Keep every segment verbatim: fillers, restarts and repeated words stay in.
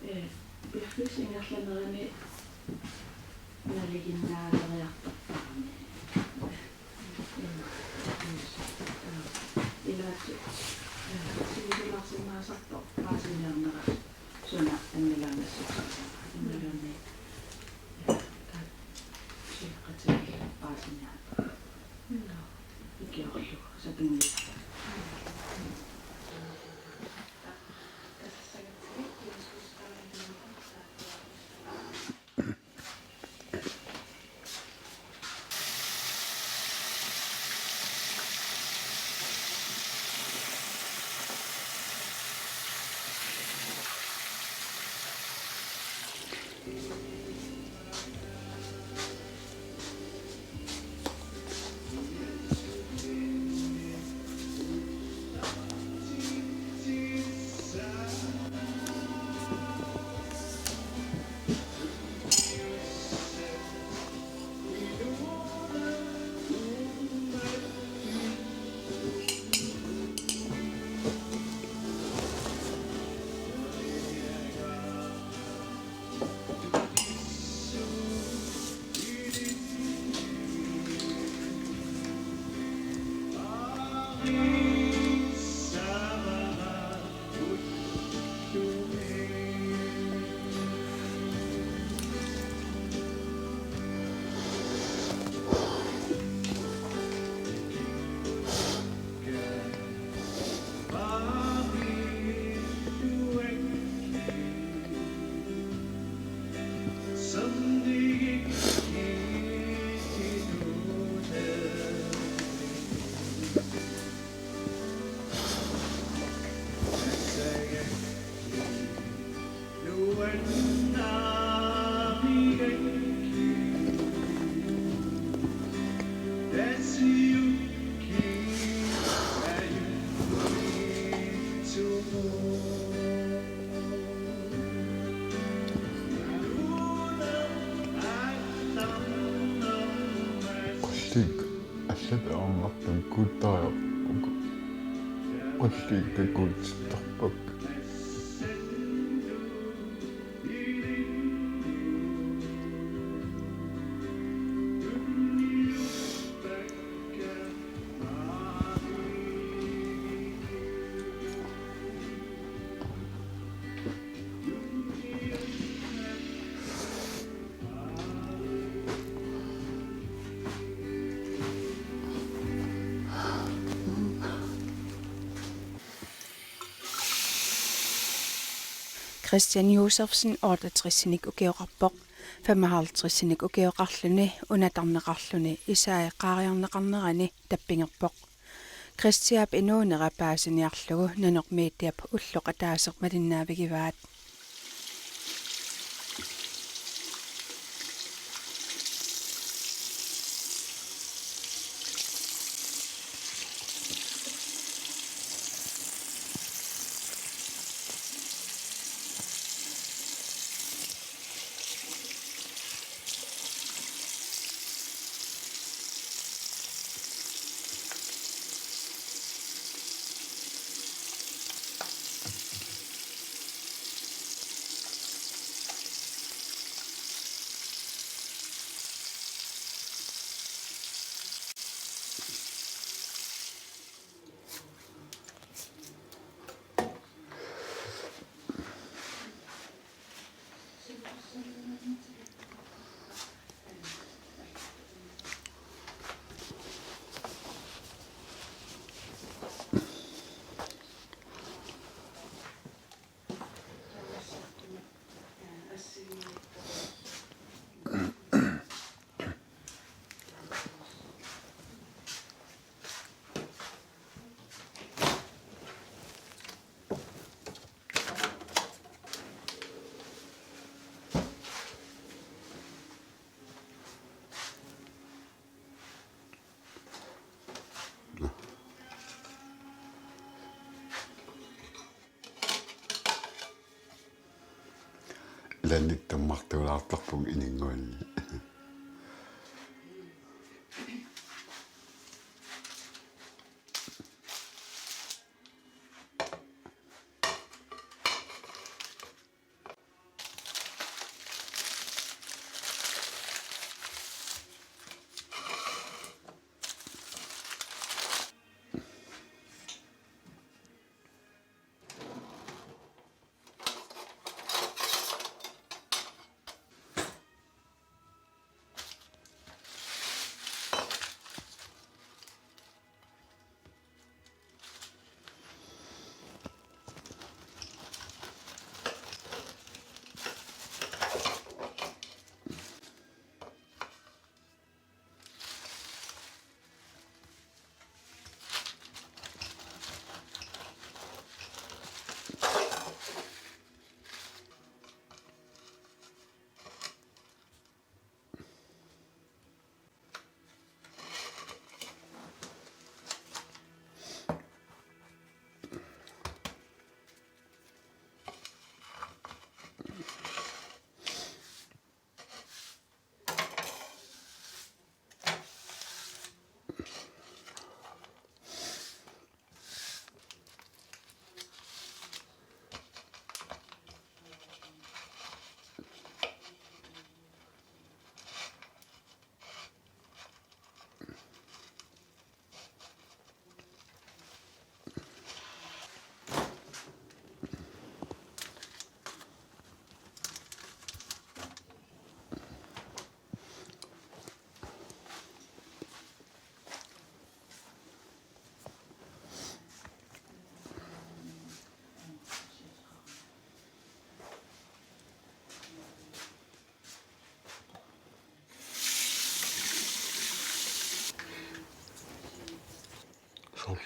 Ee, piffissap ingerlanerani nalinginnaaleriartortarami. Ee, ilaasu-, ee, sivisulaarsinnaasartoq paasiniarnera suna annilaangassutissavara. Imaluunniit, ee, taava suleqatigiillu paasiniarneq. Ikiorlugu sapinngisara. Qulliit allat ajornartumik kuuttariarpakka. Qulliit takuutittarpakka. Christian Josefsen otteogtresinik ukioqarpoq, femoghalvtredsinik ukioqarluni, unatarneqarluni isai qaariarneqarnerani tappigerpoq. Christiap inuunera paasiniarlugu Nanormediap ulloq ataaseq malinnaavigivaat. Ilannittummartuulaartarpunga ininguanni.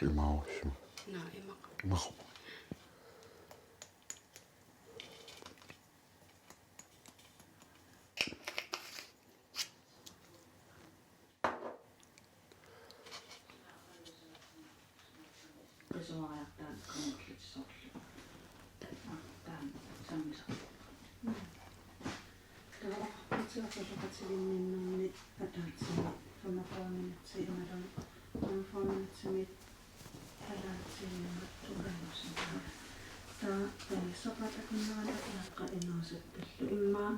Imaarussu. Naa, imaq. Imaq. Qisuariartaat qanillit soorlu. Taanna sammisaq. Taava oqarputit oqaloqatiginninnerni ataatsimik femogfyrre minutsit imaluunniit femogfyrre minutsimik halvanden timemut tungaanut. Taava tanissapaatakunnerani ataaqqa inuusuttallu. Immaqa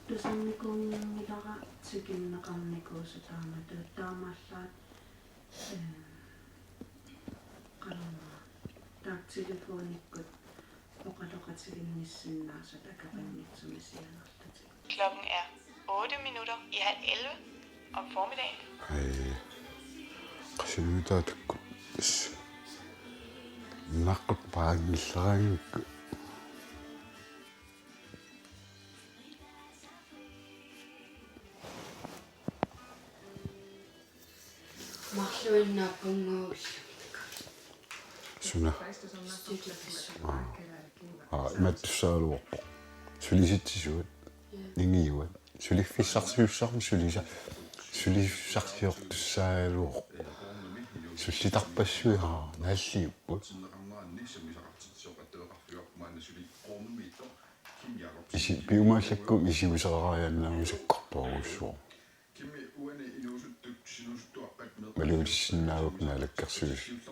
tusarnikuunngilara tikinneqarnikuusoq taamatut. Taamaallaat, eh, qanormaa. Taava telefonikkut oqaloqatiginnissinnaasut akeqanngitsumik sianerlutik. Klokken er otte minutter i halv elleve om formiddagen. Ai. Qasinuutaatikkut. Naqqut paanngilleraangakkit. Marluinnaappunngooq. Suna. Aa. Aa, imattussagaluarpoq. Sulisitsisuat. Ningiuat. Suliffissarsiussarmi sulisa-, sulisussarsiortussaagaluarpoq. Sullitarpassuit haa naalliupput. Isi-, piumaallakkummi isuuseqariaannaavunga sakkortoorujussuarmik. Malugisinnaagukku Naalakkersuisut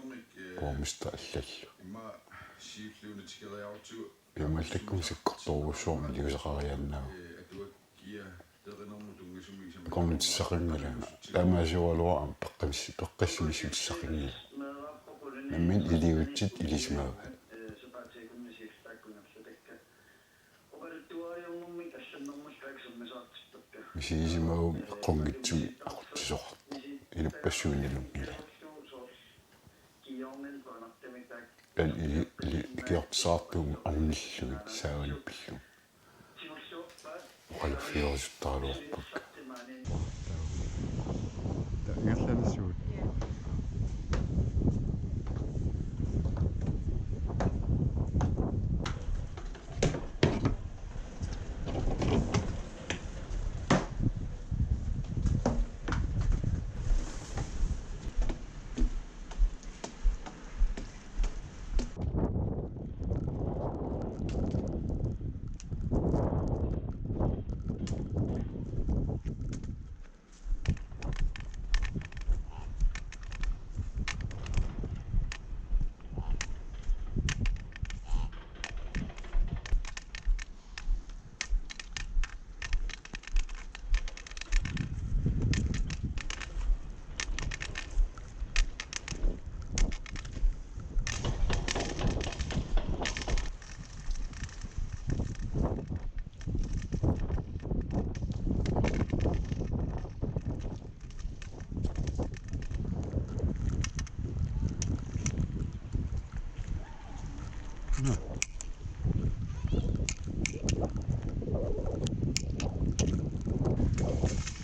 borgmester allallu. Piumaallakkummi sakkortoorujussuarmik iliuuseqariaannaavunga. Akornutissaqanngilanga. Taamaasiorlugu aamma peqqis-, peqqissimissutissaqanngilanga. Nammineq iliuutsit ilisimavaat. Misigisimaguma eqqunngitsumik aqutsisoqartoq. Inuppassuit nalunngilaat. Taanna ili-, ili-, ikiortissaqartugut ornillugit saavani pillugit. Oqaluffigerusuttaraluarpakka. Taava ingerlanissuugut.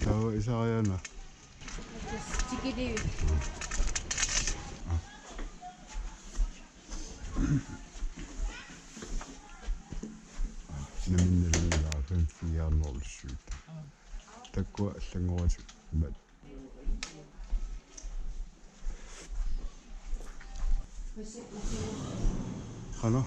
Taava isariana. Tikiliu. Nammineq nul fem fire nul syv. Takkua allanngoratik imaat. Qanoq?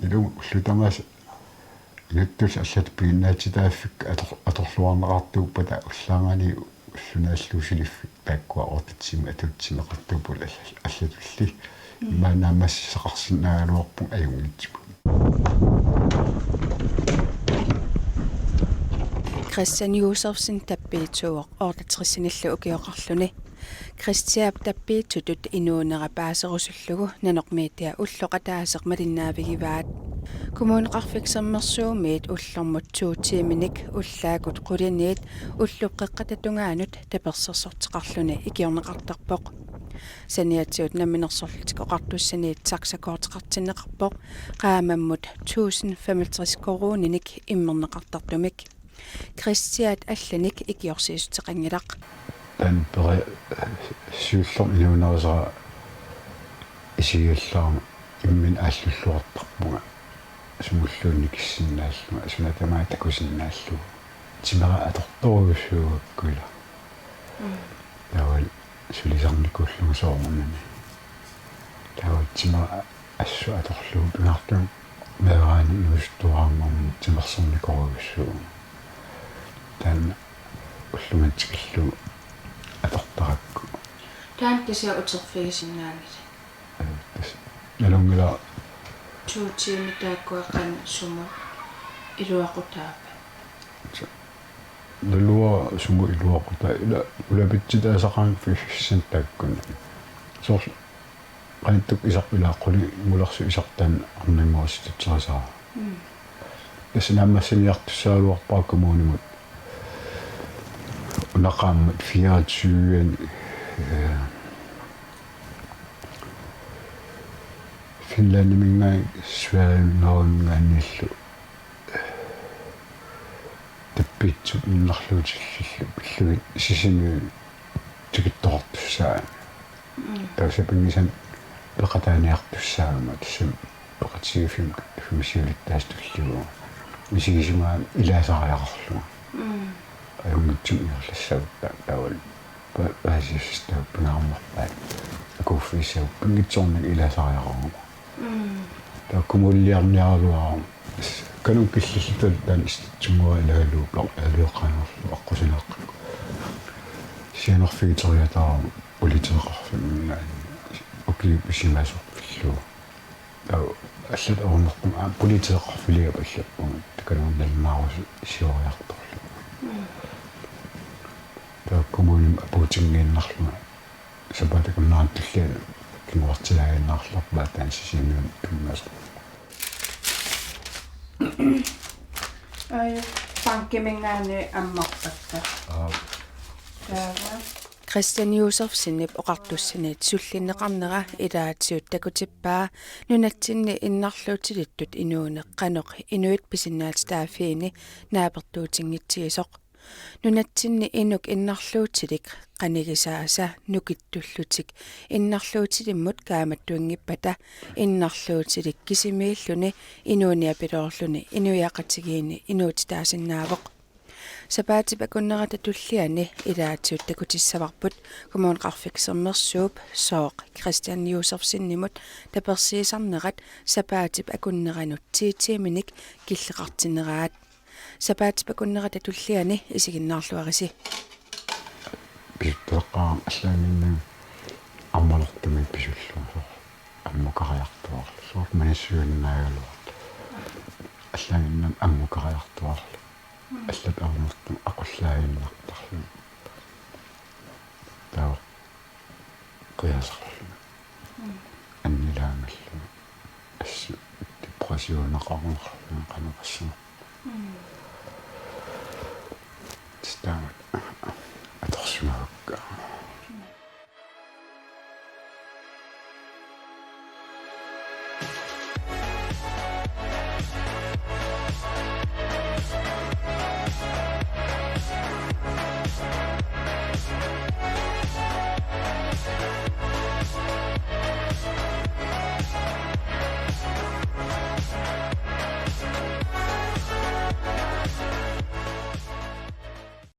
Ilumut ullut tamaasa inuttut allatut piginnaatitaaffik ator-, atorluarneqartuuppata ullaarnani ulloq naallugu suliffik taakkua otte timer atuutsinneqartuupput alla-, allatulli. Mm. Imaannaammassisaqarsinnaagaluarpunga ajunngitsumut. Christian Josefsen tappiitsuuvoq otteogtresinillu ukioqarluni. Christiap tappiitsutut inuunera paaserusullugu Nanormediap ulloq ataaseq malinnaavigivaat. Kommuneqarfik Sermersuumiit ullormut to tiiminik ullaakkut quliniit ullup qeqqata tungaanut tapersersorteqarluni ikiorneqartarpoq. Saniatigut Namminersorlutik Oqartussaniit taxakorteqartinneqarpoq qaammammut tusind femogtres koruuninik immerneqartartumik. Christiat allanik ikiorsiissuteqanngilaq. Taanna peri-, siullermik inuunerisara isigigallaarama imminut aallulluartarpunga, sumulluunniit kissinnaallunga, suna tamaat takusinnaallugu. Timera atortorujussuugakku ila. Taava sulisarnikuullunga soorunami. Taava timera assut atorlugu pingaartumik meeraaneq inuusuttuaraangamik timersornikorujussuuvunga. Taanna ullumimut tikillugu atortarakku. Taanna kisianni uterfigisinnaanngilaq. Ee, tassa nalunngilaq. To timer taakkua qanoq sumut iluaqutaappat? Naluara sumut iluaqutaa, ila ulapitsitaasaqaanga fifteen taakkua. Soorlu qanittukkut isarput, ila qulingulersut isartaat arnanngorsitsitsisaraa. Mm. Tassa naammassiniartussagaluarpara kommunimut. Una qaammat fireogtyve, øh, Finlandiminngaanniit Sverigeminngaanniillu tappiitsut innarluutillillu pillugit Sisimiuni tikittoqartussaagami. Mm. Taava sapinngisamik peqataaniartussaagamik, tassami peqatigiiffimmik, -ffimmik siulittaasup tulliulluni. Misigisimagama ilaasariaqarlunga. Mm. Ajunngitsumik ingerlassagutta taavalu pa-, paasissutissat pingaarnerpaat. Akuuffigissagutta pinngitsoornani ilaasariaqaruma. Mm. Taava kommuniliarniaraluarama. Kanunngilluta taanna istitsunnguara ilagalugu pla-, ilioqqaanerlu aqqusineeqqakku. Sianerfigiteriataarama politeeqarfimminngaanniit ukiut pisimasorpillu. Taava allatut ajornartumik aamma politeeqarfiliarput allappunga, takanna nalunaarusioriartorlunga. Mm. Taava kommunimut apuutinngiinnarlunga sapaatip akunnerata tulliani kinguartilaaginnarlerpara taanna Sisimiuni tunngasoq. Ai, bankiminngaanniit ammarpakka. Aap. Taava. Christian Josefsenip oqartussanit sullinneqarnera ilaatigut takutippaa nunatsinni innarluutilittut inuuneq qanoq inuit pisinnaatitaaffiini naapertuutinngittigisoq. Nunatsinni inuk innarluutilik qanigisaasa nukittullutik innarluutilimmut kaammattunngippata innarluutilik kisimiilluni inuuniapiloorluni inuiaqatigiinni inuutitaasinnaavoq. Sapaatip akunnerata tulliani ilaatigut takutissavarput Kommuneqarfik Sermersuup sooq Christian Josefsenimut tapersiisarnerat sapaatip akunneranut ti tiiminik killeqartinneraat. Sapaatip akunnerata tulliani isiginnaarluarisi. Pisuttuaqqaarama allaanngimmat ammalortumik pisullugu soorlu ammukariartuarlu, soorlu manissuinnaagaluarlu. Allaanngimmat ammukariartuarlu. Allatut ajornartumik aqullaaginnartarluni. Taava qiasarluni. Mm. Annilaangalluni. Assut depressioneqarnerluni qanoq assanerpoq. Mm. Tassa taama atorsimavakka.